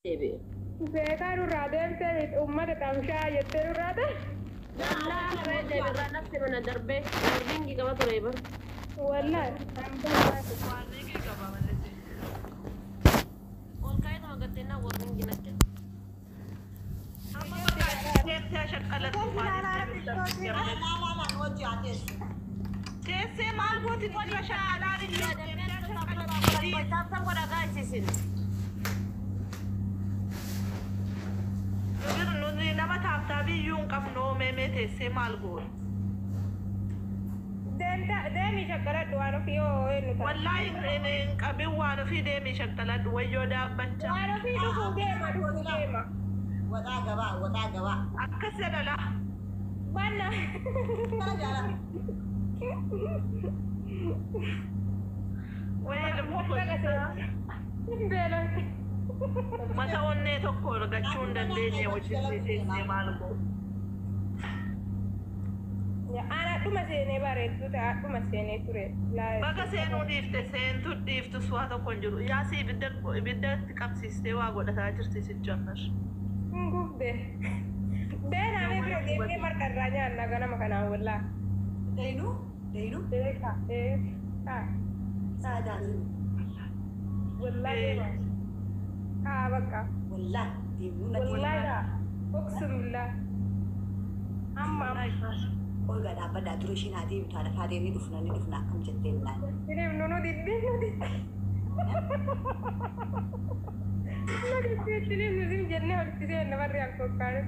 Deebi'e. Beekaa nurraa deemtee miti uummata xamshaa jettee nurraa deemte. Wallaahi irra deebi'e nafti mana darbee warningi qaba ture bar. Wallaahi. Warningii qaba mallise. Ol kaayituma gatteenaa warningi nakke. Amma bakka deemtee shaqqalattu maaliif deemtee teessee maal gooti nurra shaqqalaa illee Tap tap godhaa gaayisisin. Nuti nama taaptaabii iyyuu hin qabnu meemee teessee maal gooti. Deemii shaqqaladhu waan ofii yoo eenyu ta'a. Wallaahi hin qabin waan ofii deemii shaqqaladhu wayyoo daabbachaa. Waan ofii dhufuu deema dhufuu deema. Waxaa gabaa, waxaa gabaa. Akkas jedhala. Banna. Kana jaala. Wayii lubbuu Beelofte. Uummata onnee tokko argachuu hin dandeenye wajjin teessee maal gooti. Ana dhuma seenee bareedduu ta'a dhuma seenee ture. Baga seenuu dhiifte seentu dhiiftu su'aa tokko hin jiru. Yaasii ibidda ibiddatti qabsiistee waa godhataa jirti si jammar. Hin gubde. Beenaa mee bira deemnee marqa irraa nyaanna ganama kanaan wallaa. Deenu, deenu. Beekaa. Ee. Saadaa deemu. Wallaa deema. Haa bakka. Wallaahi deemuu natti. Wallaa yaa. Uqsum billah. Amma amma. Olga dhaabbadhaa dura ishiin haa deemtu haadha faatee ni dhufna ni dhufna akkam jettee naan. Siniif nu diddi nu diddi. Nu diddi siniif nu sin jennee walitti seenna barri akkokkaane.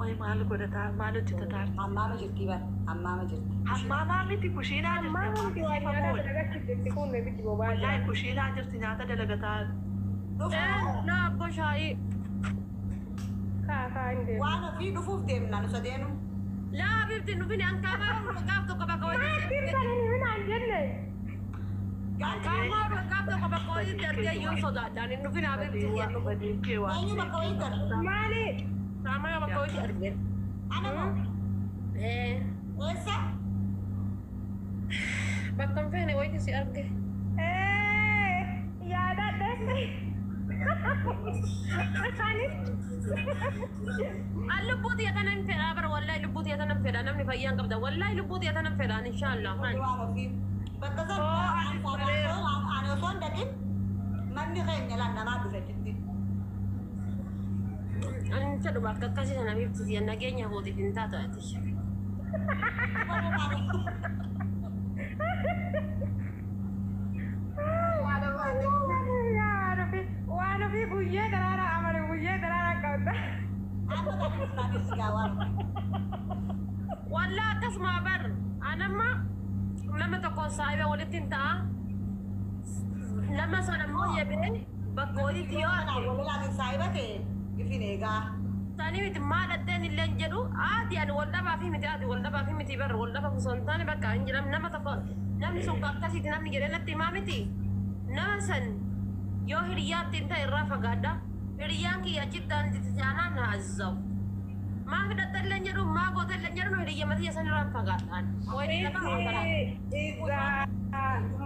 Oyi maal godhataa maal hojjetataa jirti? Hammaama jirti bar hammaama jirti. Hammaamaa miti kushiinaa jirti. Ammaa hundi waan nyaataa dalagachuu jirti kun ibiddi boba'aa jira. Wallaahi kushiinaa jirti nyaata dalagataa. Dhufuuf Na abbo shaayii. Kaa kaa hin deemu. waan ofii dhufuuf deemna nu sadeenu. Laa habibti nufini ankaama gaaf tokko bakka Maattiin wayitti. kan hin himinaan jenne. Ankaama gaaf tokko bakka wayitti argee iyyuu sodaadhaan hin dhufin habibti. Badii waan Eenyu bakka wayii gara? Maali? Saama bakka wayitti argee. Ana moo? Ee. Eessa? Bakka hin feene wayitti si arge. Ee yaadadhe. Anis. An lubbuu xiyya tanan fedhaa bara wallahi lubbuu xiyya tanan fedhaa namni fayyaan qabda wallahi lubbuu xiyya tanan fedhaan inshaallah. Waan ofii. Bakka san Oo, anis ani osoo hin dhaqin manni keenya laan namaa dhufe achitti. Ani fedhu bakka akkasii sana bifti xiyya nageenya kootiif hin taatu ati. Waan ofii guyyee daraaraa amane guyyee daraaraa qabda. Amma kan dhufnaanis gaa waan ofii. Wallah akkasuma bar anamma nama tokko saahiba walitti hin ta'a. Nama sana immoo yabee bakka walitti yoo arge. Walilaatiin saahiba ta'e ifin eegaa. Sanii miti maa dhatteen illee hin jedhu aati ani wal dhabaa fi miti aati wal dhabaa fi miti bar wal dhabaaf osoo hin taane bakka hin jedhamu nama tokko namni sun akkasiiti namni jedhee natti himaa miti nama san yoo hiriyaatti hin ta'e irraa fagaadha hiriyyaan kiyya achitti aanti jaanaan na azzawu maa fidhatta illee hin jedhu maa goota illee hin jedhu hiriyya matiyya san irraa fagaadhaan wayii lafa hanqalaa. Izaa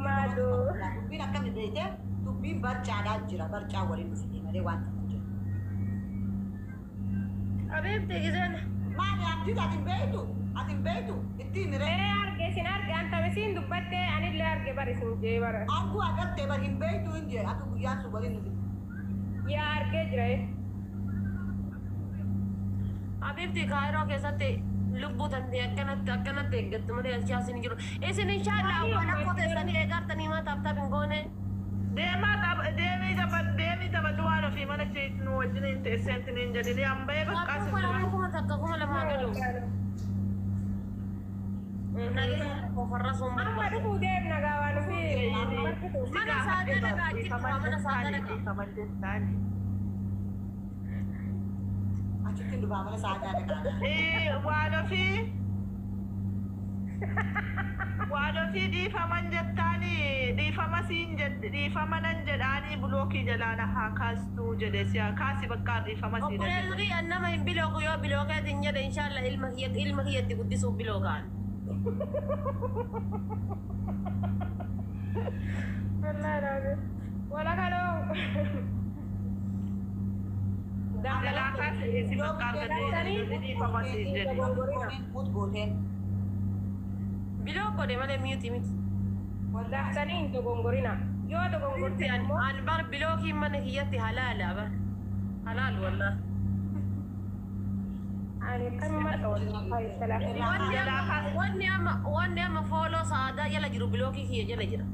maaduu. Dubbiin akkami beekte dubbiin barcaadhaa jira barcaa waliin dhufte malee waan tokko jiru. Abeebte giseen Maali abdii ati hin beektu ati hin beektu ittiin ree. Ee arge isin arge antame siin dubbattee anillee arge bar isin jee bara. Arguu agartee bar hin beektu hin jee akka guyyaan sun waliin dhufte. Yaa argee jira. Abeebte kaayiroo keessatti lubbuu tantee akkanatti akkanatti eeggattu malee alchaasiin hin jiru. Isin inshaallah waan akkoo teessanii eegartanii maa taaf taaf hin goone. Deemaa deemii taphadhu deemii taphadhu waan ofii mana ishee nu wajjin hin teesseenti hin jedhini hamba'ee bakka Kuma asin lama kuma takka kuma lama galu. Nageenya kofarra sun Amma barbaadu. dhufuu deemna gaa waan ofii. Mana saadaa dhagaa achitti mana saadaa dhagaa. Achitti dhufaa mana saadaa dhaqaa. Waan ofii waan ofii dhiifaman jettaani dhiifama siin jedhe dhiifama nan jedhaanii bulookii jalaa haa kaastuu jedhe si haa kaasi bakka dhiifama siin jedhe. Obboleessi kiyya nama hin bilooku yoo bilookeetiin jedhe inshaallah ilma kiyya ilma kiyyatti guddisuuf bilookaan. Wallaahi laazi. Wala kaloo. Kaasi bakka argatee dhiifama siin jedhe. Mute gooteen. Block godhe malee mute miti. Daftanii hin dogongorina. Yoo dogongorte ammoo An bar blockiin mana kiyyatti halaala bar. Halaal wallah. Ani akkanuma ta'u salaam. Wanni amma follow saadaa jala jiru blockii kiyya jala jira.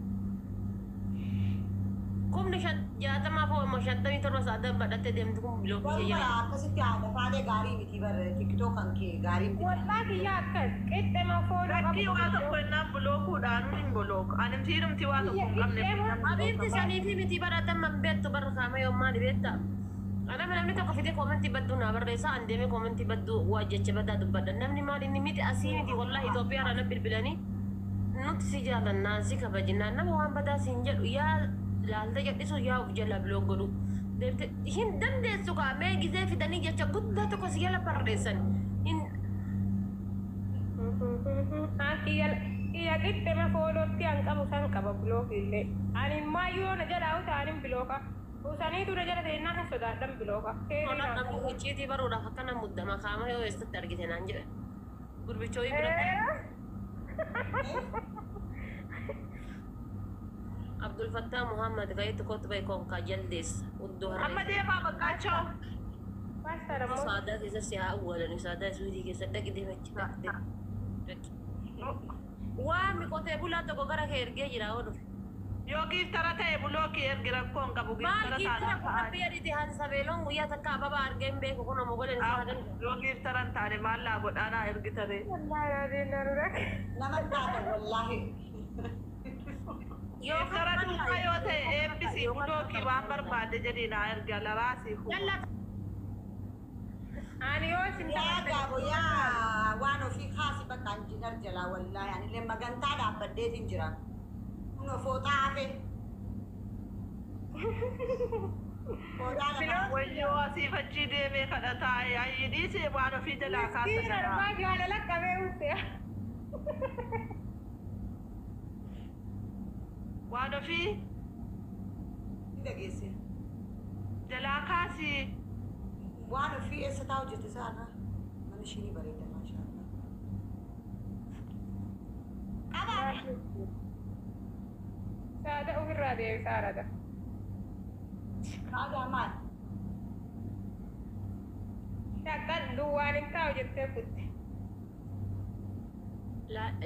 560,000 foo 57 saadaan badhattee deemtu kun blockii kiyya jala. Garuu akkasitti haadha faalee gaarii miti bar TikTok kan kee gaarii miti. Wallaa kiyya akkas qixxema follow Lakkii waa tokko innaan blockuudhaan hin block. Ani mtiinumti waa tokko hin qabne. Habiibti saniifi miti badhaatan man beektu barra kaama yoo maali beekta. Anama namni tokko fidee commentii badduu naa barreessa, an deemee commentii badduu waa jecha badaa dubbadha. Namni maal inni miti asii miti, wallahi Itoophiyaa irraa na bilbilanii nuti si jaalannaa, si kabajinaa, nama waan badaa siin jedhu yaa laalta jedhisu yaa of jala block godhu. Deemte hin dandeessu kaa mee gizee fidanii jecha guddaa tokko si jala barreessan. Hin Kiyya qixxema followtti an qabu san qaba blockillee. Ani immoo yoo na jalaa utaanin blocka. Usaniitu na jala seennaan hin sodaadhan blocka. Tola namni icciitii baruudhaaf akkana muddama kaama yoo eessatti argite naan jedhe. Gurbichooyi biratti. Abdul Fattah Muhammad gayeetti kootu bahe konkaa jaldeessa. Uddoo Amma harree. deemaa bakka chao. Pastor ammoo. Saadaa keessa si haa awwaalani, saadaa suudii keessa dhaqi deemachi dhaqi dhaqi. Waami qotee bulaa tokko gara kee ergee jira yoo dhufe. Yoo giiftara ta'e blockii ergi, rakkoo hin qabu Maal giiftara giiftara taanaan kun ta'an. rabbi yadiiti haati sabeeloon guyyaa takka ababaa argee hin beeku kun omo godhan isaa hagan. Yoo giiftara hin taane maal laa godhaanaa ergi taree. Wallaahi raadiin na Nama taatan wallaahi. Giiftara dhuunfaa yoo ta'e eebbisii blockii waan barbaade jedhii naa ergi alaraasii. Yalla. Ani yoo isin Yaa gaabo yaa waan ofii kaasi bakka injiinar jalaa wallaahi anillee magantaa dhaabbadheetiin jira. Kunoo fooxaa hafe. Fooxaa lama. Wayyoo asii fachii deemee kadhataa ayyi dhiisee waan ofii jalaa kaasa Miskiin jalaa. arbaa jaalala qabee uffe. Waan ofii Ni dhageesse. jalaa kaasii. Waan ofii eessa taa'u jirti saarra? Mana ishii ni bareeda maashaallah. Qaba. Saada ofirraa deebisaa rada. Qaadaa maal? Shaqqan duwwaan hin taa'u jettee kutte.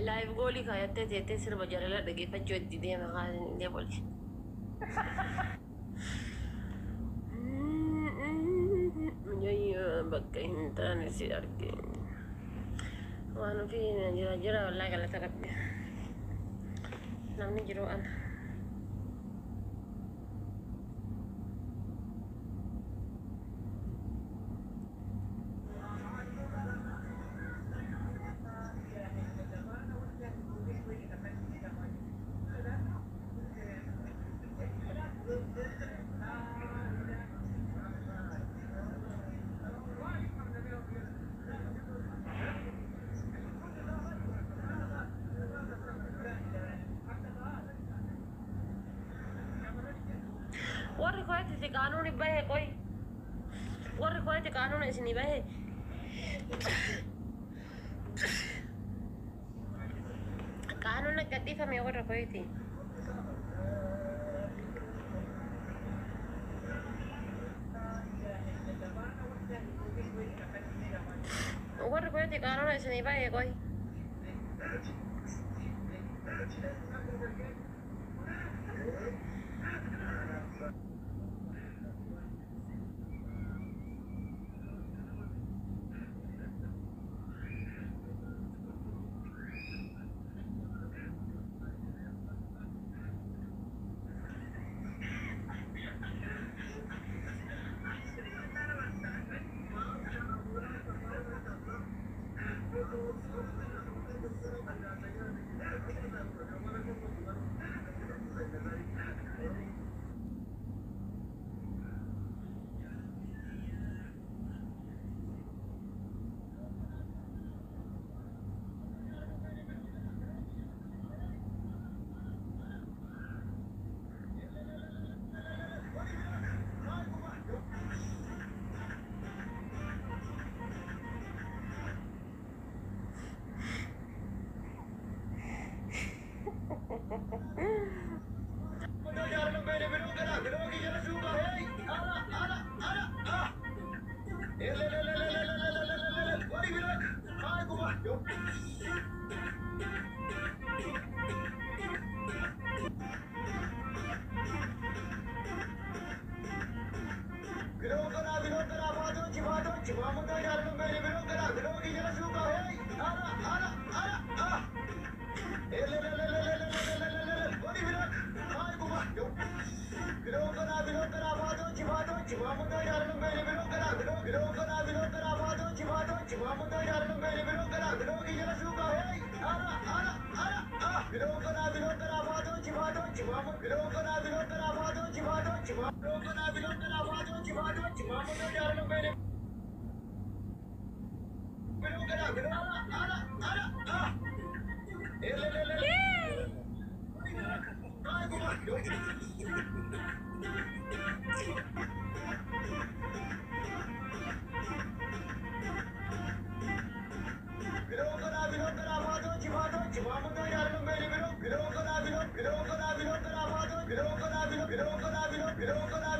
Live goalii kaayattee teettee sirba jaalala dhageeffachuu itti deema kaasin illee boli. Mucayyoo bakka hin taane si arge. Waan ofii jira jira wallaahi galata rabbi. Namni jiru ana. Warri koyetti qaanuuni bahe qoy. Warri koyetti qaanuuna isinii bahe. Qaanuuna gadhiifame warra koyetti. Warri koyetti qaanuuna isinii bahe qoy.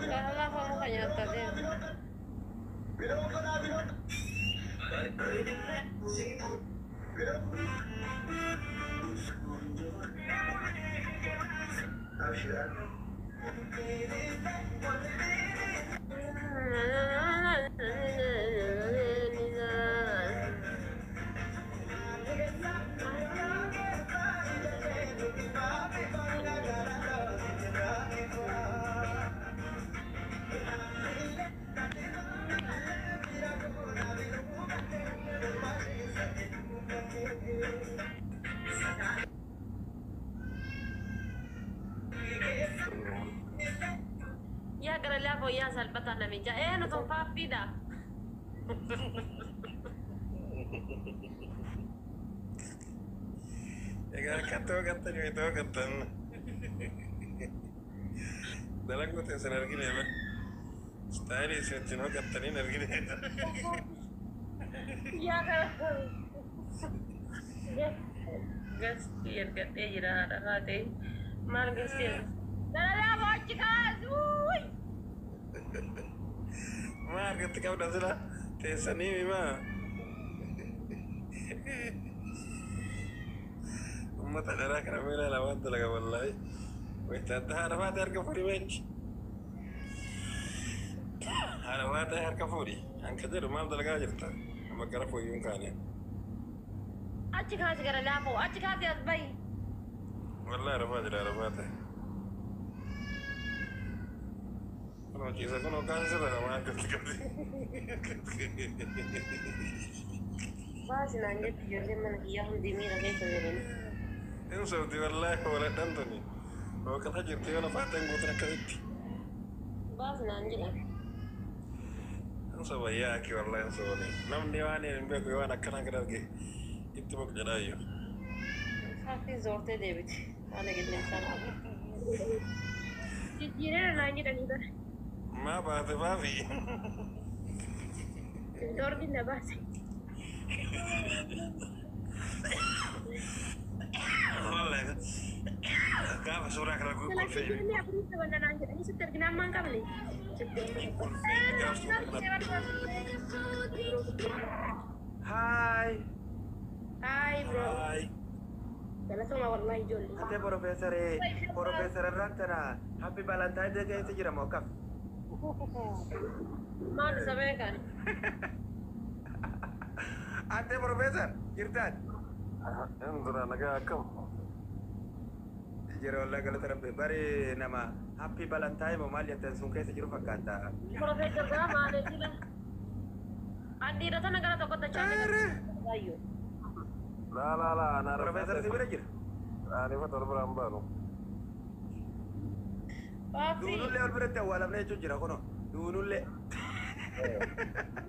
Gara lafa muka nyaata deema. Yaa gara laafoo yaa salphataa namicha. Ee nuti faaffiidha. Egaa akkatti hooqattanii wayita hooqattan. Dalaguu teessan argine bara. Istaayilii isin ittiin hooqattaniin argine. Yaa gara gastii ergadhee jira haadha baatee. Maal gastii erga? Gara laafoo achi kaasuu. Maa harkatti qabda sila teessanii himaa. Uummata dharaa kana mee ilaala waan dalaga wallaahi. Wayita adda haadha baatee harka fuudhi beenchi. Haadha baatee harka fuudhi. Hanka jedhu maal dalagaa jirta? Amma gara fooyyuun kaane. Achi kaasi gara laafoo achi kaasi as bahi. Wallaahi rafaa jira haadha baatee. Kunoo ciisa kunoo kaasisa maa harkatti qabdi. Baasi naan jetti ijoolleen mana kiyyaa hundi miira keessa jirani. Hin sobdi wallaahi hooladhaan tuni. Hooqataa jirti yoo lafaateen guutuun akkasitti. Baasi naan jedhan. Hin soba yaa akki wallaahi hin sobani. Namni waan hin beeku waan akkanaa kana arge itti boq jedhaayyuu. Faaffiin zoortee deebiti. Haala qilleensaa naaf. Jijjiireera naan jedhanii bara. Maa baate faafi. Dorgin na baase. Wallaahi gaafa suuraa kana kolfee Inni afurii taphanna naan jedhanii sitti arginaan maan qabne. Kolfee gaafa suuraa kana. Hi. Hi bro. Hi. Galatoma wallahi ijoollee. Ate Professor Professor irraan tana Happy Valentine Day keessa jira moo akkam? Maal isa beekan? Ate Professor jirtaan? Hin dura nagaa akkam? Jira wallahi galata rabbi bari nama Happy Valentine moo maal jettan sun keessa jiru fakkaata. Profeesar gaa maal jira? An dhiira tana gara tokkotti achaate. Baay'oo. Laa laa laa ana Professor si bira jira? Ani fa tola biraan baanu. Faaffi. Duunullee ol biratti awwaalamne jechuun jira kunoo duunullee.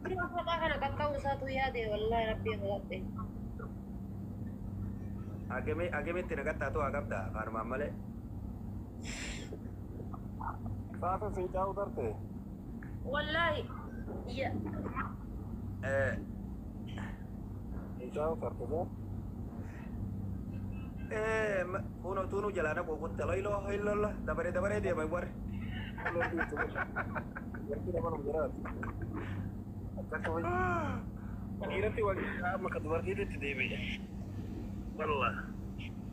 Bira kophaa kana qaqqabu isaatu yaade wallahi rabbii sodaadhe. Agamitti nagattaatu haa qabda afaanumaan malee. Saafi fiicaa'u tarte. Wallahi. Ya. Fiicaa'u tarte moo? Kunoo tuunuu jalaa naquu kutta loyiloo hoyilolla dabaree dabaree deema warri. Warri nama nu jiraatu. Akkasuma. Dhiiratti wal amma ka dubartiitti deebi'e. Wallah.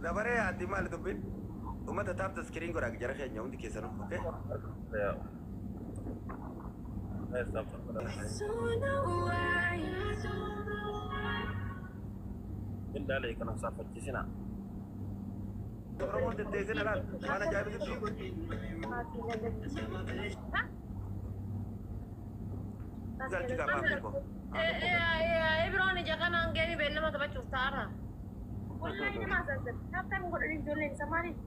Dabaree yaaddi maali dubbiin? Uummata tap the screen godhaa jara keenya hundi keessanuu. Okay? Billaalee kana saafachiisina. Oromoon deddeessin alaal waan ajaa'ibsitu. Galchi qaba Afrikoo. Ibroon ija kanaan geemi beellama taphachuuf ta'aara. Wallahi nama asaasatti. Tap godhanii ijoolleen isa maaliif?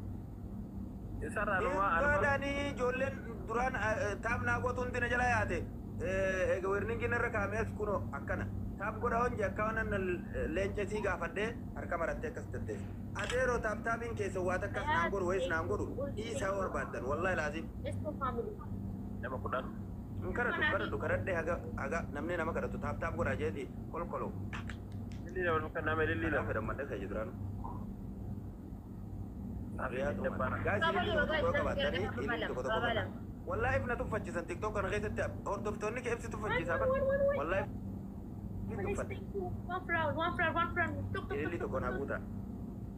Isarraa numaa anuma. Godhanii ijoolleen duraan tap naa gootu hundi na jala yaate. Eega weerningiin irra kaa'amee as kunoo akkana. Tap godha honji akka waan leencesii gaafadhee harka marattee akkas deddeessa. Adeeroo tap tapiin keessa waa takkas naan godhu wayis naan godhu dhiisaa barbaaddan wallahi laazim. Esto family. Nama 10. Hin kadhatu kadhatu kadhadhee haga haga namni nama kadhatu tap tap godhaa jeeti kolkoloo. Lillii lama kan nama lillii Lama lama. fedhan madda keessa duraanu. Guys, Guys, ililli tokko tokko qabaatanii ililli tokko tokko qabaatan. Wallahi ifna tuffachiisan TikTok kana keessatti hordoftoonni kee ibsi tuffachiisaa bara. Wallahi ifni tuffate. One flower, one flower, one flower. Tuk tuk Ililli tuk tokko naa guuta.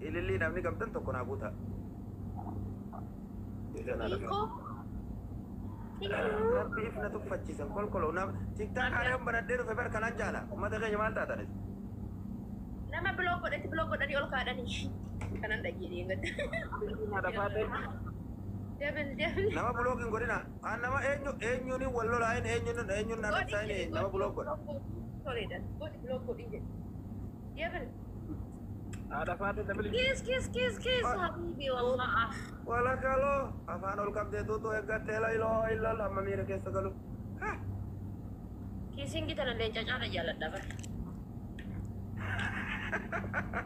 Ililli namni qabdan tokko naa guuta. Hiikoo. Rabbi ifna tuffachiisan kolkoloo nam TikTok haaraan banadhee dhufe bar kanaan jaala. Uummata keenya maal taatanis? Nama block godhatti block godhanii ol kaadhanii. Kanan dhageedhee gadda. Double double. Nama block hin godhina. Aan nama eenyu eenyuun wal lolaayin eenyuun eenyuun arrabsaayin nama block godha. Toleedha. Godhi block godhi jedhe. Double. Haadha faatee dabali. Kiss kiss kiss kiss habibi wallah. Walakaloo afaan ol qabdee tuutu eeggattee la iloo illal hamma miira keessa galu. Kissingi tana leenca caala jaaladha bara.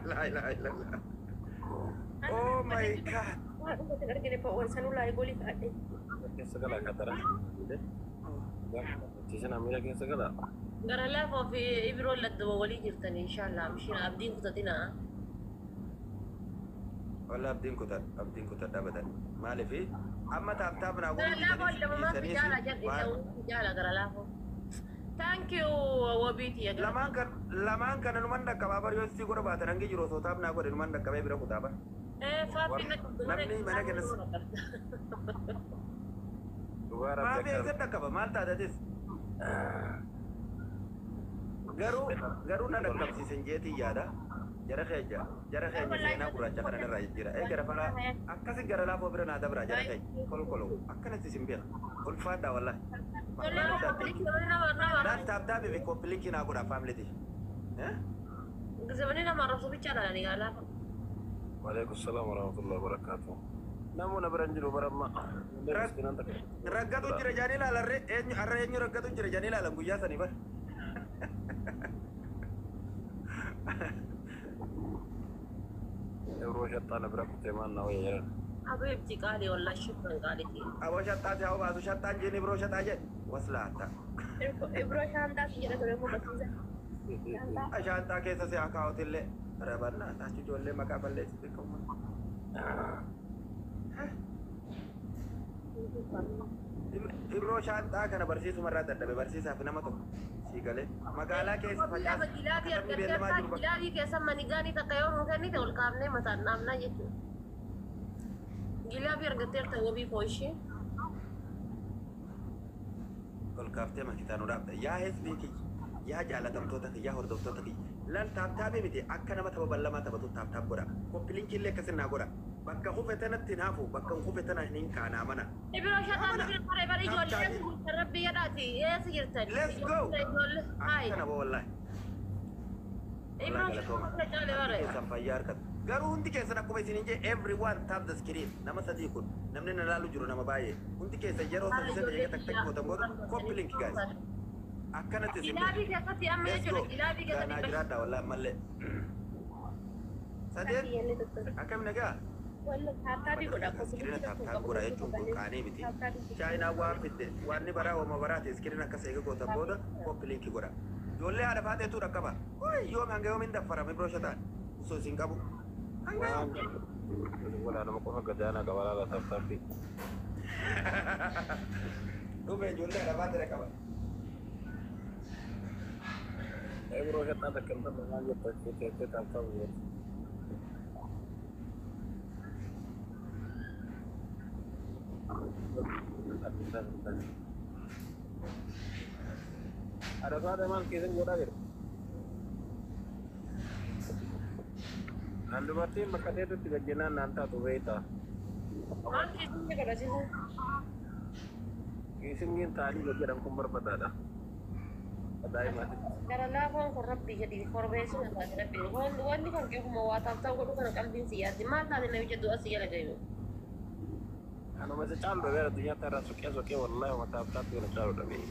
La ilaha illallah. Oh my God. Waan dhugaatiin argine pa'oon sanuu laayii golii kaadhe. Keessa galaa katara. Chiisina miira keessa galaa. Gara laafoo fi Ibroon laddaba walii jirtan inshallah. Mishiin abdiin kutatina. Walla abdiin kutan abdiin kutan dhaabatan. Maaliif amma tap tap naa Gara godhu laafoo lamumaa fi jaala jedhe jaala gara laafoo. Thank you wabiiti. Lamaan kan lamaan kana numan dhaqqabaa bar yoo si godha baatan hangi jiru osoo tap naa godhe numan dhaqqabee bira kutaa bar. Faappi na Namni mana kennas Dhugaa Maafi rabbi eessa dhaqqaba maal taatatis? Garuu garuu na dhaqqabsiisan jeetii yaada. Jara keenya seenaa gurraacha kana irraa jijjiira. Ee gara falaa akkasi gara laafoo bira naa dabra jara keenya kolkoloo akkanatti isin beeka. Ulfaadhaa wallahi. Laal tap tapii fi copy linkii naa godhaa faamiliiti. Zamani nama arrabsu bicha dhalanii gara laafoo. Waalaikum salaam warahmatullahi wabarakatuh. Namoonni bira hin jiru bara amma. Raggatu jira jaanii ilaalan eenyu har'a eenyu raggatu jira jaanii ilaalan guyyaa sanii bara. Yeroo shaxxaa bira kutee maal na wayya jedhan. Habibti qaali wallahi shukran qaalitii. Aboo shaxxaa si haa baasu shaxxaan jeeni biroo shaxxaa jedhe waslaata. Ibroo shaantaa si jedha ture immoo barsiisa. Shaantaa. Shaanxaa keessa si haa kaa'utillee. Rabannaa taatu ijoollee maqaa balleessite qabu. Ibroo shaanxaa kana barsiisuma irraa dadhabe barsiisaaf nama tokko sii galee magaalaa keessa facaasa Gilaabii katabni beellamaa argatee jiru bakka. gilaabii keessa manigaanii takka yoo nuu kennite ol kaafnee mataan dhaabnaa jechuudha. Gilaabii argatteerta wabii koo ishee. Ol kaaftee makitaa nu dhaabda. Yaa hezbii kiyya, yaa jaalatamtoota kiyya, yaa hordoftoota kiyya. Lal tap tapii miti akka nama tapha ballamaa taphatu tap tap godha. Copy linkii illee akkasin naa godha. Bakka kufe tanatti hin hafu, bakka hin kufe tana hin kaanaa mana. Ibiroo shaxaan Amana. bira bare bare Tap ijoollee tapii. eessa jirtan rabbi jedhaati eessa jirtan. Let's go. Ijoollee hayi. Akkana boo wallahi. Ibiroo Wallahi galatooma. shaxaan caale bare. Keessan fayyaa harkatu. Garuu hundi keessan akkuma isin jee everyone tap the screen. Nama sadii kun namni na laalu jiru nama baay'ee. Hundi keessan yeroo sadi sadi eega tak tak gootan booda copy link guys. Akkanatti isin Gilaabii keessatti amma Let's go. jechuudha gilaabii Ganaa keessatti. jiraadha wallahi ammallee. Sadeen akkam nagaa? Walla tap tapii godha. Screen tap tap godha jechuun kun qaanii miti. Chaayinaa waan fidde waan baraa ooma baraate screen akkas eega gootan booda copy link godha. Ijoollee haadha faateetu dhaqqaba. Oi yoom hanga yoomiin daffarame biroo shataan osoo isin qabu. Hanga yoom? Walaanuma qofa gadaanaa qaba laala tap tapii. Dhufe ijoollee haadha faatee dhaqqaba. Biroo shaxaa takka hin taane maal jettu achi teessee tap tap goote. Haadha maal keessan godhaa jiru? Naan dubartiin bakka teetutti gajjinaan naan taatu beektaa. Maal keessatti godhasiisa? Kiisingiin ta'anii gad jedhan kun barbadaadha. Daa'imaati. Gara laafoon kun rabbii jedhi korbeessuma taate rabbii. Wanni kan keekuma waa tap tap godhu kana qalbiin si yaaddi. Maal taate namicha du'a si jala deemu? Anuma isa caalu dha beera addunyaa irraa soqee soqee wallahi uma tap tap kana caalu dha bee.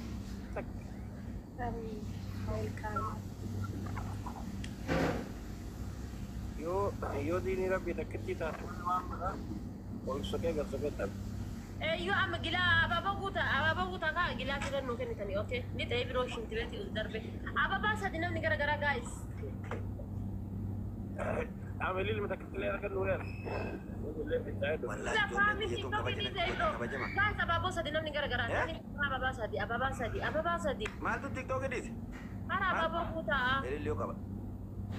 Welcome. Yoo diinii rabbii takkitti taatu waan biraa ol soqee gad soqee dhabe. Eeyyuu, amma gilaa abaaboo guutaa, abaaboo guutaa kaa gilaa fidan nuu kennitanii, okay, ni ta'ee biroo shintibeetii ol darbe ababaa sadi namni gara garaa, guys. Ameli ilmi takkitti illee argan nuureera. Illee fincaa'ee dhufe. Wallahi ijoolleen biyya tun kabajama. Guys, abaaboo sadi namni gara garaa, namni ababaa sadi, ababaa sadi, ababaa sadi. Maaltu TikTok dhiise? Hara abaaboo guutaa. Ililli yoo qaba.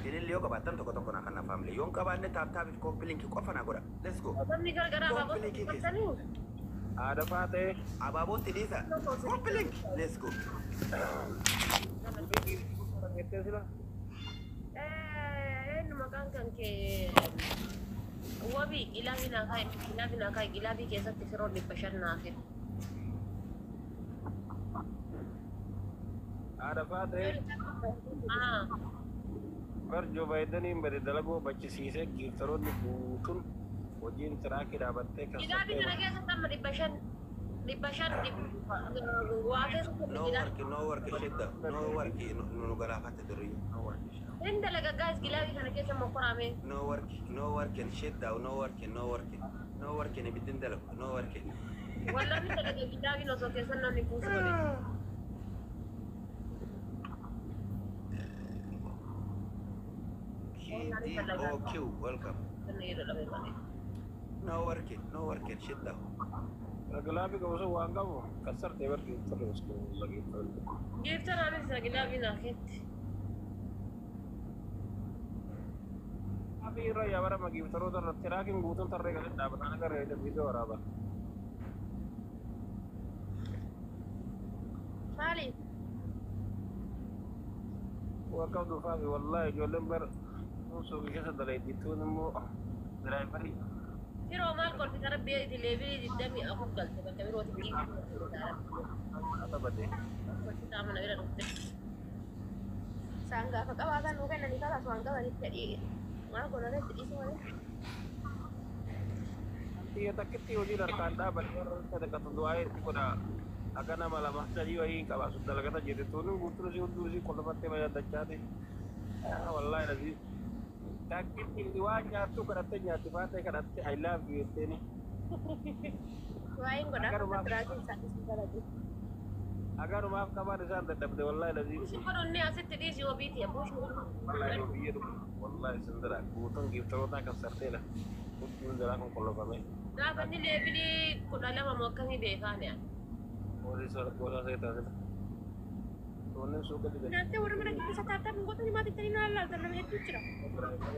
Ililli yoo qabaattan tokko tokko naa kana family. Yoo hin qabaanne tap tap fi copy link qofa naa godha. Let's go. Namni gara garaa abaaboo Copy sadi link keessa. qabatanii. Haadha faatee. Abaaboon tidhiisa. Copy link. Let's go. Jettee sila. Eenyu maqaan kan kee wabii gilaabii naa kaa'i, gilaabii naa kaa'i, gilaabii keessatti firoon 500 naa kennu. Haadha faatee. Ah. Bar Joo Baayidaniin bade dalagoo bachisiisee giiftaroonni guutuun hojiin tiraakii dhaabattee Gilaabii kana keessatti amma 500, 500 waa keessatti No gilaabii. work, no work, shidda. No work, nu galaafatte durri. No work. Hin dalaga guys, gilaabii kana keessa mokorame. No work, no work, shidda, no work, no work. No work, ibiddi dalagu. No work. Wallahi dalaga gilaabiin osoo keessan namni kuusu godhe. K D O Q, welcome. No work, no work, shidda. Gilaabii qabu sun waan qabu kassartee bar giiftarri miskiin giiftarri. Giiftaraanis isa gilaabii naa keetti. Gilaabii irra yaa barama giiftaroota irra tiraakiin guutuun tarree galee dhaabatan agarra viidiyoo waraaba. Maali? Waan qabdu faafi wallahi ijoolleen bar suuqii keessa dalayti tuun immoo diraayivarii. Firoo maal kolfita? Rabbii itti leebii 24 galte bakka birooti giiftii. Taphate. Kolfitaa mana bira dhufte. Isaan gaafa qabaatan nuu kennanii kalas waan qabaniif fedhii maal godhan itti dhiisu malee. Xiyya takkitti hojii harkaan dhaaban warra sadaqatu du'aa itti godha. Akka nama lama sadii wayii hin qabaasu dalagata jirti tuun guutuun isii hunduu isii qollofattee mayyadachaati. Wallahi lazii. Takkitti waan nyaattu kadhattee nyaatti faatee kadhattee "I love you" jetteeni. Waa'een godhaa akka biraatiin isaan dhiisuu dalage. Agarumaaf qabaan isaan dadhabde wallahi lazii. Buushi godhunni asitti dhiisi wabiiti buushi godhu. Wallahi biyya dhufu wallahi sindira guutuun giiftaroota kan sarteedha. Huccuun jalaa kun qollofame. Gaafa inni leebilii 12 moo akkamii beekaani ani. Gosa seetaa. Tuunnin suuqa dide. Nyaatee warra mana keessa tap tap hin gootanii maatii ittiin naan laaltan nama hedduu jira.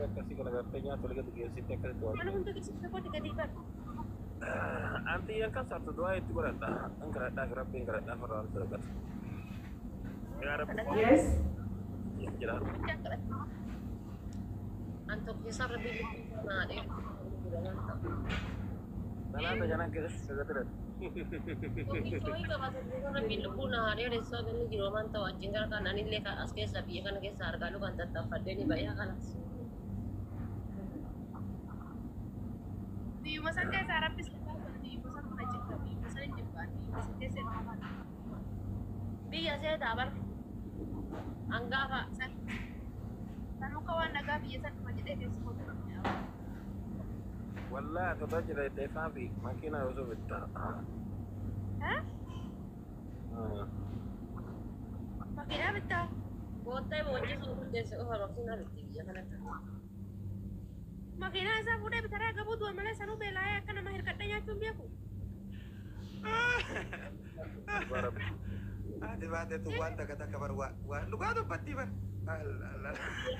Akkasii kana gartee nyaata walii gadi geessite akkasitti waan. Mana hunda keessatti tokkotti gadi bara. Anti yan kan sartu du'aa itti godhadha. An kadhadhaaf rabbiin kadhadhaaf irraa waan sadaqatu. Yaa Rabbi Yes. jedha. An tokko keessaa rabbii lubbuu naa dheeru. Salaata janan keessatti sagatira. Tokkichoo qabate rabbiin lubbuu naa dheeressoo ganni jiru waan ta'u achiin gara kan anillee as keessa biyya kana keessa argaa lukaan tattaaffadhee ni bayaa kanas. Biyyuma san keessaa rabbis biyyuma san kana jirta, biyyuma san hin jibbaan, biyyuma san keessa hin Biyya seetaa bar hangaafa. San muka waan nagaa biyya san dhuma jedhee keessa kootu. Wallahi ati otoo jira jettee fi makiinaa osoo bitta. Makiinaa bittaa? Boottee boojjisuu guddeesse qofa makiinaa bitti biyya kanatti. Makiinaa isaa fuudhee bitaraa gabuu du'a malee sanuu beelaa'ee akka nama hirkadhee nyaachuun beeku. Rabbi. Haati baateetu waan takka takka bar waan dhugaa dubbattii bar.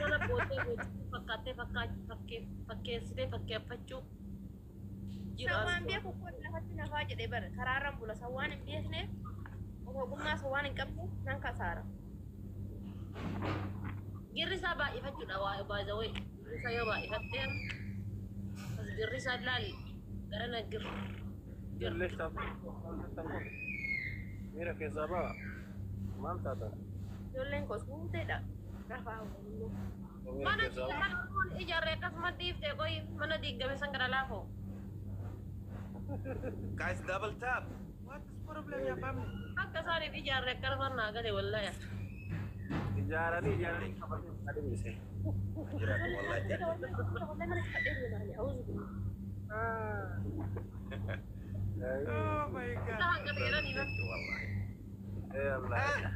Kana booddee hojii fakkaattee fakkeessitee fakkeeffachuu jira. Sawwaan beeku kun lafatti nafaa jedhee bara karaarraan bula sawwaan hin beekneef ogummaa sawwaan hin qabne nan kasaara. Girri isaa baay'ifachuudha waa baay'ee girri isaa yoo baay'ifattee as girri isaa ilaali gara na gir. Ijoollee miira keessaa ba'a. Maal taatan? Ijoolleen koos guuteedha. Rafaa ooluu. Miira Mana keessaa ba'a. mana ijaarree akkasuma dhiiftee qoyi mana diigame san gara laafoo. Guys, double tap. What is problem yaa family? Akka isaaniif ijaarree akkana naa gale wallahi. Ijaaranii ijaaranii qabatee adeemsise. Jiraatu wallahi jaalladha. Oh my God. Isa hanqate jedhanii bar. Wallahi. Allah.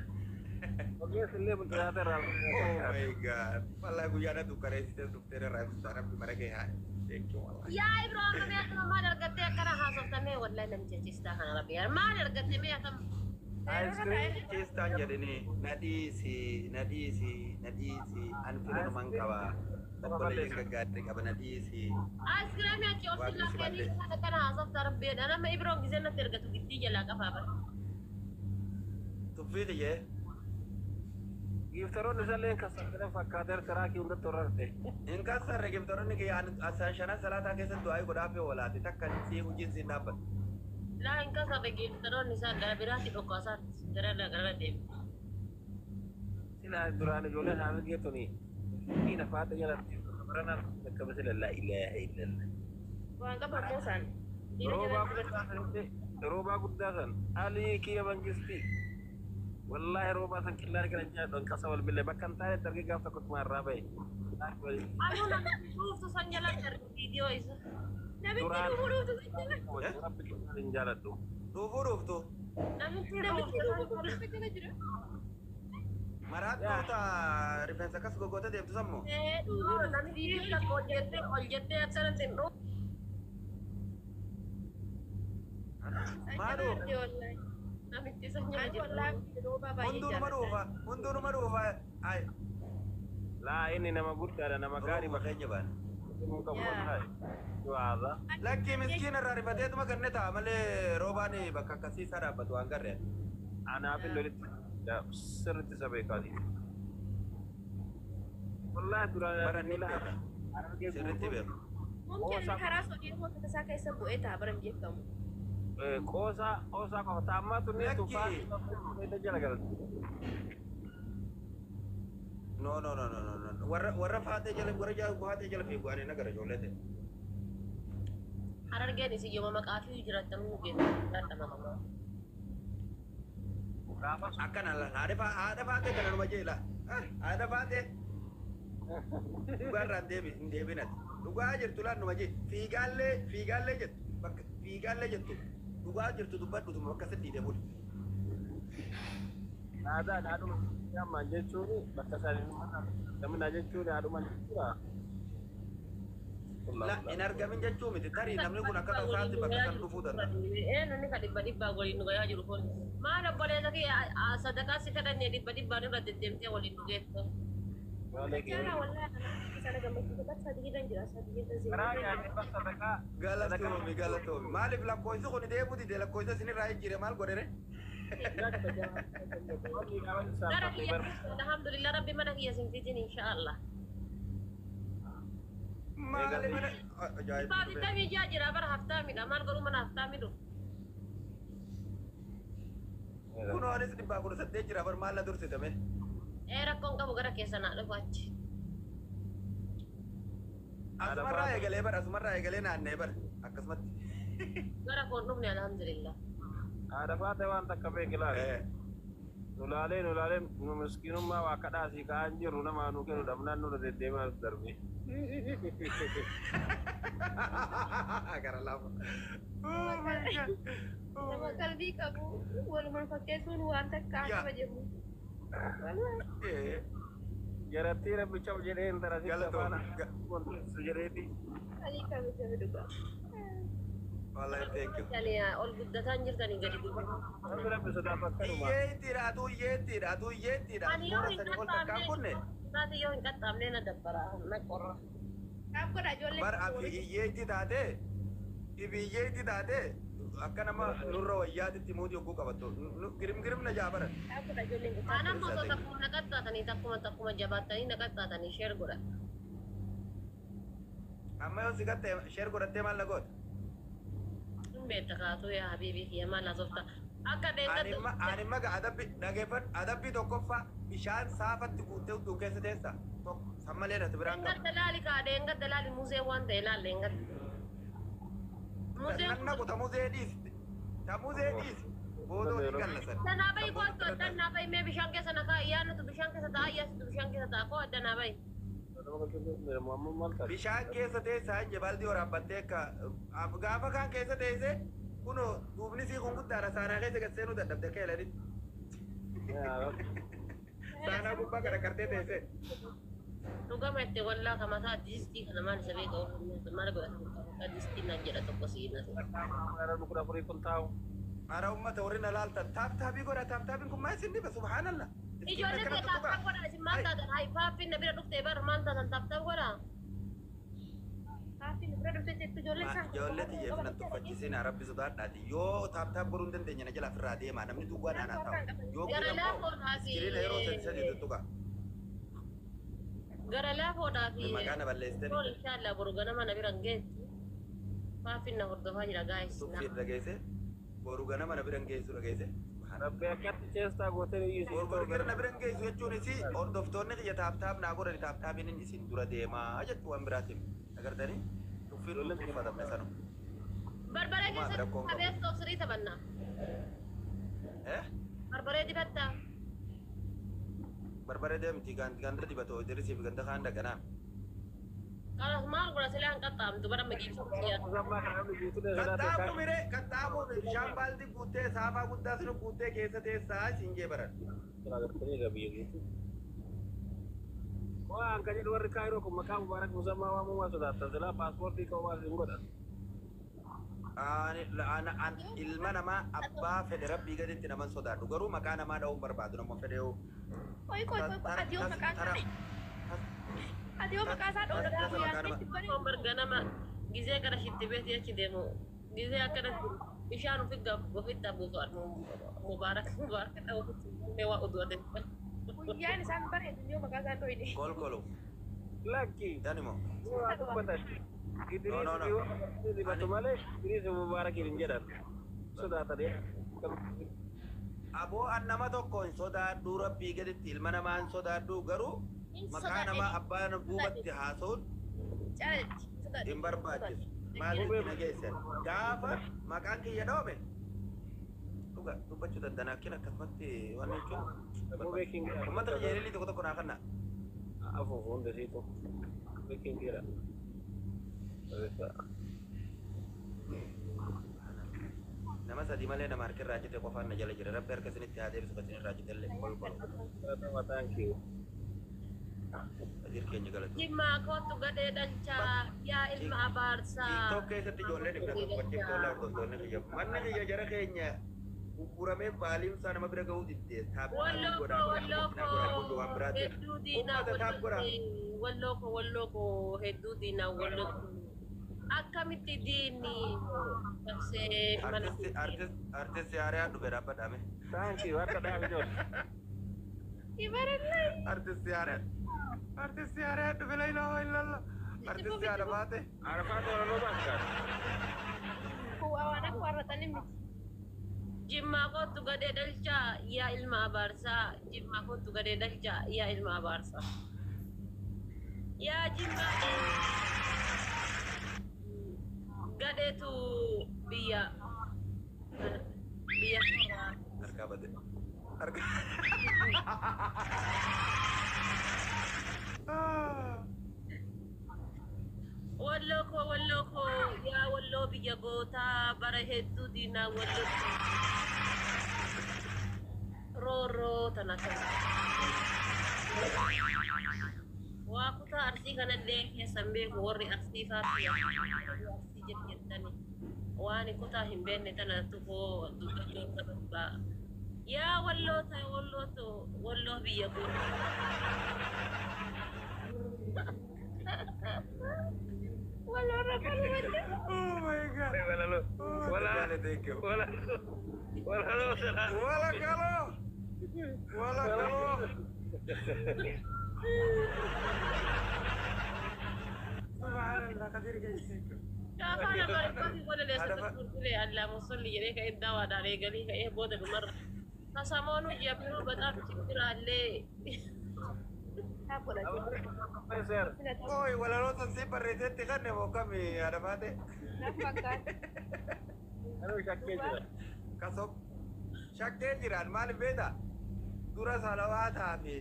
Ogeessi illee bulchaata irraa. Oh my God. Wallahi guyyaa na dukkaneessitee dhuftee irraa ibsaa rabbi mana kee haa. Thank you wallahi. Yaa Ibrahim mee akkuma maal argattee akkana haasoftamee wallahi namicha cistaa kana rabbi yaa maal argattee mee akkam Ciistaan jedhini na dhiisi na dhiisi na dhiisi an filanuman qaba. Obboleeyyan gaggaarii qaba na dhiisi. Aayiskiriimii achi ol Waaqni si sillaa kennii balleessa. akkana haasofta rabbiidha nama Ibroon gisee natti ergatu giddii jalaa qafaa bara. Tuffii tiyyee. Giiftaroonni isallee kassartee fakkaatee tiraakii hundatti horarte. Hin kassarre giftaroonni kiyya asaan shanan salaataa keessatti du'aa godhaaf yoo walaate takka si hojiin siin dhaabbatu. Laa hin kasarre geeftaroonni isaa gara biraatti dhokkasaatti gara gara deemu. Sila duraan ijoolleen harargee tuni ni nafaata jalatti baranaan bakka sila laa ilaaha illallah. Waan qabu ammoo isaan. Roobaa guddaa sanitti roobaa guddaa san alii kiyya mangistii. Wallaahi roobaa san qillaan kana nyaadhu qasa wal billee bakka hin taanetti argee gaaf tokko tuma irraa bahe. Anuu namni dhuuftu san jalatti arge viidiyoo isa. Namichi Duraan- dhufuu dhuftu san jala. Rabbi qillaan hin jaaladhu. Dhuufuu dhuuftu. Namichi Namichi dhuuftu dhufuu dhuftu jala jira. Maraattuu ta'a rifeensa akkas gogoota deemtu sammoo. Ee dhufuu dhuftu namichi viidiyoo takka ol jettee ol jettee akkanatti hin dhufu. san Maa jala dhuufa? arge wallaahi. Namichi san jala Ani jiru. wallaahi roobaa baay'ee Hunduunuma jaalladha. dhuufa. Hunduunuma dhuufa. Ay. Laa inni nama guddaadha nama gaarii Roobuma bakka keenya baana. himuu qabu wallaahi. Du'aadha. Lakkii miskiina irraa rifateetuma ganne ta'a malee roobaan bakka akkasii isaa dhaabbatu waan garree. Anaaf illee walitti sirriitti isa beekaati. Wallaahi duraan Bara ni beeka. harargee Sirriitti beeku. Mumkin karaa sodii hojjeta isaa keessa bu'ee ta'a bara hin beekamu. Qoosaa qoosaa qofa taammaa tunni Lakki. tufaa jala galti. No no no no no no. Warra warra faatee jala warra jala faatee jala fiigu ani nagara ijoollee ta'e. Harargeen isin yooma maqaa fi jiraattamuu geessu. Jiraatama. Gaafa Akkana la haadha haadha faatee kana numa jeela. Haadha faatee. Dhugaa irraa hin deebi hin deebinati. Dhugaa jirtu laan numa jee fiigaallee fiigaallee jettu bakka fiigaallee jettu dhugaa jirtu dubbadhutuma bakka sitti dhiite buli. Aadaan haadhuma ammaan jechuun bakka isaanii gamnaa jechuun haadhuma jechuudha. La hin argamin jechuu miti tarii namni kun akka tasaatti bakka san dhufuu danda'a. Ee namni ka dhibba dhibbaa waliin nu gayaa jiru kun. Maal obboleessa kee sadaqaa si kadhannee dhibba dhibbaan irra deddeemtee waliin nu geessu. Jala wallaahi sana gammachiisa bakka sadii irra jira sadii irra Karaa jira. nyaatee bakka sadaqaa Galatoomi galatoomi maaliif lakkoofsi kun deemuu dide lakkoofsa isinirraa jijjiire maal godhere? Gara kiyya alhamdulillah rabbi mana kiyya sin fidin inshaallah. Maali mana ajaa'ib. Baabittamii jaa jira bara haftaamidha maal godhu mana haftaami dhufu. Kunoo anis 118 jira bar maal na dursitame? Ee rakkoon qabu gara keessa naa dhufu achi. Asumarraa eegalee bar asumarraa eegalee naannee bar akkasumatti. Gara koon dhufne alhamdulillah. Haadha faatee waan takka beeki laale. Nu laalee nu laalee nu miskiinummaa waa kadhaasii ka'aan jirru nama nu kennu dhabnaan nurra deddeemaa darbe. Gara laafa. Oh my God. Nama qalbii qabu walumaan fakkeessuun waan takka Yaa. kabajamu. Eh, Jarattii rabbicha jedhee intala sitti Galatoomi. afaan jedheeti. Qalii kabajame dhugaa. Wallahi thank you. Ol guddataa hin jirtanii gadi guddataa. Namni rabbi sodaatu akkanuma. Hiyyeettiidha atuu hiyyeettiidha atuu hiyyeettiidha. Ani yoo Toora hin sanii ol takkaan qaxxaamne kunne. taate yoo hin qaxxaamne na dabbara na qorra. Tap godha ijoollee. Bar afi hiyyeetti taate ifi hiyyeetti taate akka nama nurra wayyaatitti muutii hogguu qabattu girim girim na jaabaran. Tap godha ijoollee. Aan ammoo osoo takkuma na qaxxaatanii takkuma takkuma jabaattanii na qaxxaatanii share godha. Amma yoo si gatte share godhattee maal na goota? Hin beekta kaatu yaa habiibii kiyya maal haasofta. Akka Ani deeggartu maga adabbi dhageeffadhu adabbii tokkoffaa bishaan saafatti guuttee utuu keessa teessa tokko san malee natti biraan qabu. Deengadda laali kaa deengadda laali muzee waan ta'e laal deengadda. Muzeen Nan naqu tamuzee dhiisi tamuzee dhiisi booda hojii gallasan. Danaa bahi kootu addan naa bahi mee bishaan keessa na kaa iyyaa nutu bishaan keessa ta'a iyyaa situ bishaan keessa ta'a koo adda naa bahi. Bishaan keessa teessaa hin jebaldii waraabbattee akka gaafa kaan keessa teesse kunoo duubni sii kun guddaadha saanaa keessa gad seenuu dadhabde akka eelanitti. Saanaa gubbaa kana qartee teesse. Dhugama itti wallaa ka mataa distii kana maal isa beeka maal godhata distii naan jedha tokko siina. Ara uummata warri na laaltan tap tapii godha tap tapiin kun maal isin dhiba subhaanallah. Ijoollee kee tap tap godha isin maal taatan hayi paappiin na bira dhuftee bar maal taatan tap tap godha. Haati nu bira dhuftee jettu ijoollee isaan. Ijoollee xiyyeef nan tuffachiisin rabbi sodaadhaati yoo tap tap godhuu hin dandeenye na jala ofirraa deemaa namni duwwaa naanaa taa'u. Yoo Gara kun ammoo laafoodhaa fi iskiriina yeroo sadi sadi tuttuqa. Gara laafoodhaa fi Maqaa na balleessitanii. Tool inshallah boru ganama na bira hin geettu. Paappiin na hordofaa jira gaayis. Tuffii dhageesse boru ganama na bira hin geessu dhageesse. Rabbi akkatti cheestaa gootee iyyuu Boru boru gara na bira hin geessu jechuunis hordoftoonni kiyya tap tap naa godhani tap tapiin inni isin dura deemaa jechuu waan biraatiin agartanii tuffiin nu tuffatamne sanu. Barbaree Uumaa keessatti rakkoon qabu. qabeessa of sirii taphannaa. Eh? Barbaree dibattaa. Barbaree deemti ganda dibatoo dirisiif ganda kaan dhaqanaa. Kanas maal godha silaa hin qaxxaamtu bara migiibsa kiyyaa. Qaxxaamuu miree qaxxaamuu bishaan baaldi guuttee saafaa guddaa sinu guuttee keessa teessaa isin jee baran. Waan kan jedhu warri Kaayiroo kun maqaa Mubaarak Musammaa waamuu waan sodaatan silaa paaspoortii ka'uu waan hin godhan. An ilma namaa abbaa fedhe rabbii gaditti naman sodaadhu garuu maqaa namaa dha'uun barbaadu nama fedhe yoo. Koi koi koi ati yoo maqaa isaa ati yoo maqaa isaa dhoodhaa guyyaan itti bari. Omar ganama gizee gara shitti beetii achi deemu gizee akkanatti bishaan ofitti abuusu Mubaarak Mubaarak ofitti mee waa oduu ate. Guyyaan isaan bareedu yoo maqaa isaa dhoyde. Kolkolu. Lakki. Danimo. Waa dubbatan. No, no, no. Idris dibatu malee Idris Mubaarakiin hin jedhan. Sodaatan. Aboo an nama tokko hin sodaadhu rabbii gaditti ilma namaa hin sodaadhu garuu maqaa namaa abbaa duubatti haasa'uun Caalatti. hin barbaachisu. Maaliif na geessan? Gaafa maqaan kiyya dhoome dhuga dubbachuu danda'an akkin akkasumatti waan jechuun uummata kiyya ililii tokko tokko naa kanna. Afuuf hunda siitu. Beekin jira. Nama sadii malee nama harka irraa jite qofaan na jala jira. Rabbi harka isinitti haa deebisu kan isin irraa jite illee kolkolu. Thank you. Ajiir keenya galatu. Jimmaa kootu gadhee dhalchaa yaa ilma abaarsaa. TikTok keessatti ijoolleen ibna tuffachiif tola hordoftoonni kiyya. Manni kiyya jara keenya gurguramee baaliin isaa nama bira ga'uu didde. Tap tapii Walloo godhaa koo godhaa walloo godhaa godhaa godhaa waan koo biraati. hedduu diinaa Uummata tap godhaa. walloo koo walloo koo hedduu diinaa walloo koo akkamitti diinni cabsee mana Artisti artist artisti haaraan dhufe dhaabbadhaame. Thank you. Harka dhaabi ijoollee. Ibarallee. Artisti haaraan. Artisti haaraan dhufe la ilaha illallah. Artisti haadha baate. Arafaat walaloo baakkaata. Kuwaa waan akka warraxanii miti. Jimmaa kootu gadhee dhalchaa yaa ilma abaarsaa jimmaa kootu gadhee dhalchaa yaa ilma abaarsaa yaa jimmaa gadheetu biyya biyya Harkaa bade. Harka. Walloo koo walloo koo yaa walloo biyya gootaa bara hedduu diinaa walloo roorroo tana kana. Waa kutaa arsii kanallee keessan beeku warri arsii faatti arsii jettani. Waan kutaa hin beekne tana tuqoo dubbachuu qaba. Yaa walloo ta'e wallootu walloo biyya koo. Walloo qalbatti. Oh my God. Walalo. Oh, Wala. Dale, thank you. Wala. Walalo sala. Wala kalo. Wala kalo. Subhanallah, Kadir guys, thank you. Afaan Amaariffaatiin walaleessa Haadha turture allaamu solli jedhee ka'ee dawaadhaan eegalii ka'ee booda dhumarra. Kasamoonu jabinuu በጣም ችግር አለ። Tap godhate. Professor. Oi, walaloo san si barreessetti kanne mokkami haadha baate. Naf fakkaata. Anuu shakkee jira. Kaso shakkee jiraan maaliif beektaa? Dura salawaataa fi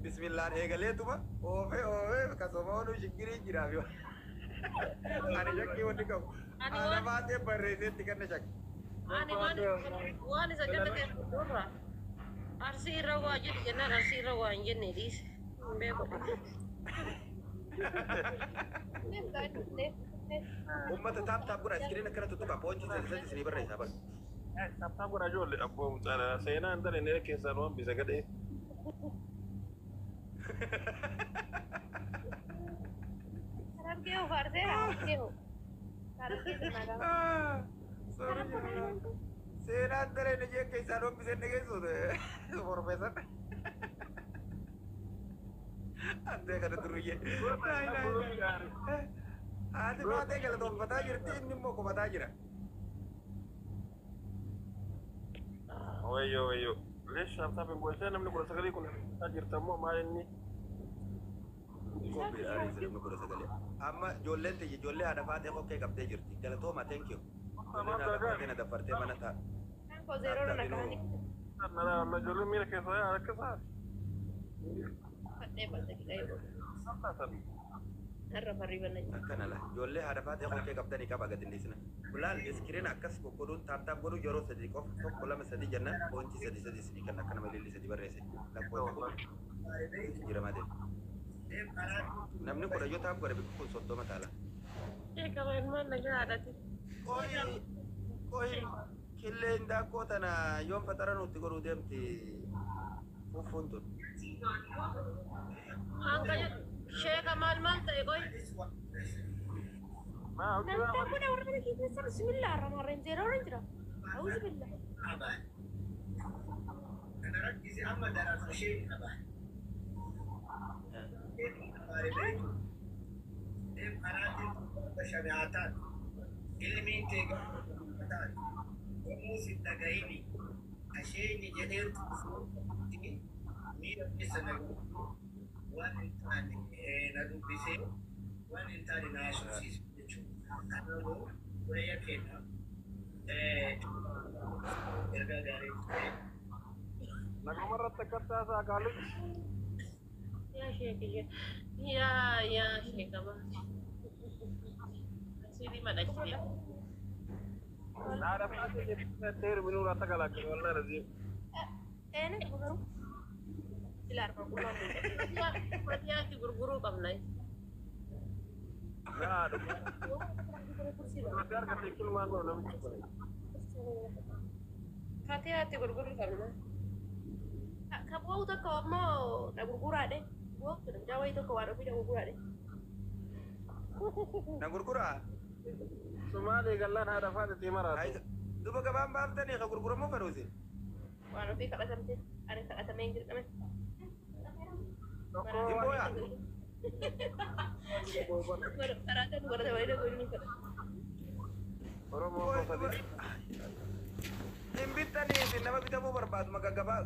bismillaan eegaleetuma oofee oofee kasomoonu shiggirii jiraa fi ani shakkii wanni qabu. Ani Haadha waan baatee barreessetti kanne shakke. ani waan isa jala ta'e dura arsii irra waa jedhu jennaan arsii irra waa hin jenne dhiise. Hin beeku. Uummata tap tap godha iskiriin akkana tuttuqa poonchi sadi sadi isinii barreessaa bara. Tap tap godha ijoollee abboo mucaadha. Seenaa hin taane keessaan waan bisa gadhee. Harargee hoo faarseera harargee hoo. Harargee sana gama. Sorry. Seenaan dareen ijee keessaan hombisee dhageessuute. Profeesar. Antee kana duruyyee. Haati baatee galatoonfataa jirti inni immoo qubataa jira. Wayyo wayyo. Leesh tap tap hin gochee namni 19 kun jirta immoo maal inni? Amma ijoolleen tiyya ijoollee haadha faatee kokkee qabdee jirti. Galatooma thank you. Ijoolleen haadha faatee na daffartee mana ta'a. Kan koo zeeroo na kaanii. Nana amma ijoolleen miira keessa yaa rakkisaa. Fadhee badda qixee Salphaatan. har'a farrii banna jira. Akkana la ijoollee haadha faatee kokkee qabdanii qaba gadi dhiisna. Laal iskiriin akkas goggoduun tap tap godhuu yeroo sadii qofa tokko lama sadii jennaan poonchi sadi sadi isinii kan akka nama ililli sadi barreesse lakkoofsa kun jijjiiramaa deema. Namni 10 yoo tap godhe bikki kun 30 taala. Sheekama ilmaan nagaa haadhati. Qoyi qoyi killeen daakkoo tana yoom faxara nutti godhuu deemti fuufuun tun. Hanga jedhu sheeka maal maal ta'e qoy. Maa hojii Namni tokko na warra keessa bismillah arrahmaan rahiim zeeroo irra jira. Auzu billah. Naguma irratti akka taasaa kaalichi. Yaa sheekiyya. Yaa yaa sheekama. Asiin madachite. Haadha faatee jettee heerumni irraa takalaaqe wallah raziim. Een garuu. Sila armaan qullaa Fatiyaatti gurguruu qabna. Yaa dhuma. Dubartii argatte kilmaan godhu namichi kun. Fatiyaatti gurguruu qabna. Ka bu'u tokko ammoo na gurguraadhe. Bu'u namjaa wayii tokko waan ofii na gurguraadhe. Na gurguraa? Sumaalee gallaan haadha faateetii maraatu. Duba gabaan baaftanii ka gurguramuu fedhuusi. Waan ofii kadhatamte ani kadhatamee hin jirqame. Tokko Hin booyaa? Karaa kan godhata wayii dhagoo kadhata. Oromoo gosa Hin bittanii isin nama bitamuu barbaadu gabaa